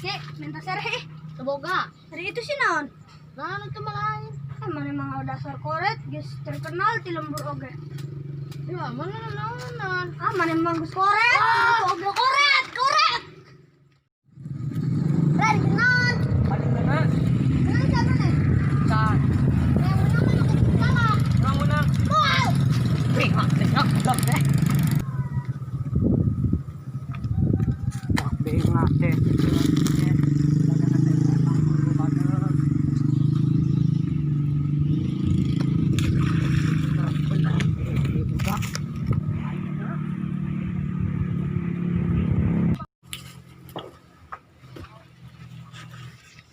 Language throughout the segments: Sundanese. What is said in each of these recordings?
Ki, minta sereh. Semoga. Hari itu sih naon? Nah, itu mah lain. Emang emang dasar koret geus terkenal di lembur oge. Ya, mana naonan? Ah, mana emang geus koret? Ah. Oge koret, koret. Ren, kenalan. Paling mana? Kenal siapa nih? Can. Yang menang mah aku kalah. Menang menang. Moal. Terima, terima, terima. Wah, teh.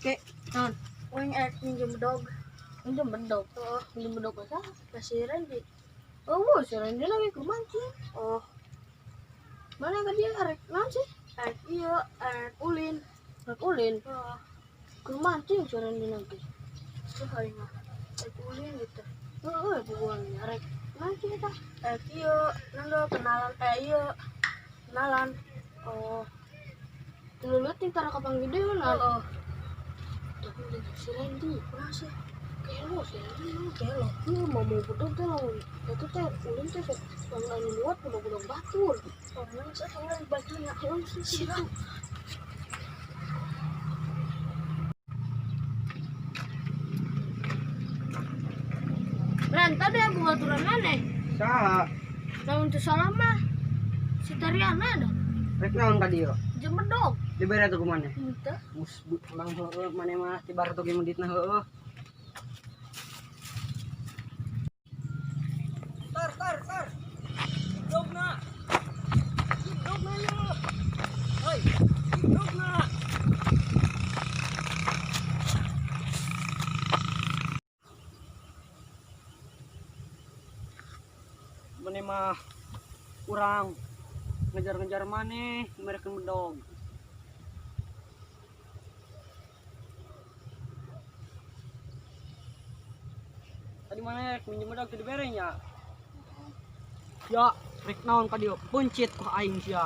Ki, Naon? uing erek minjem dog. Minjem bedog. Oh, Minjem bedog ka sa? kasih Randy. Oh, si Randy lagi ke mancing. Oh, Mana ka dia arek naon sih? erek iya, erek ulin. Arek ulin. Oh, Ke mancing si Randy nanti. itu hari mah. Erek ulin gitu. Heeh, bukan arek mancing eta. Erek iya, nando kenalan iya. Kenalan. Oh. Dulu ting tara kapanggih deui na. Oh, Tapi udah si Randy. kurang sih. Kelo si Randy mah. Kelo. Iya, mau mau bedog teh lamun itu teh ulin teh sok lamun anu liwat bedog-bedog batur. Oh, mana sih orang bajunya? Heeh, sih Sira. gitu. Ren, tadi aku ngaturan maneh. Saha? Lamun teu salah mah si Tariana dah. Rek naon ka dieu? Jeung bedog. Dibere tuh kumaneh? Henteu. Mus emang heueuh maneh mah tibar tuh ge menditna heueuh. Tar tar tar. Dogna. Dogna yo. Hoi. Dogna. Maneh mah urang ngejar-ngejar maneh mereka bedog. Tadi mana rek minjem bedog teu dibere nya? Ya, rek naon ka dieu? Pencit ku aing sia.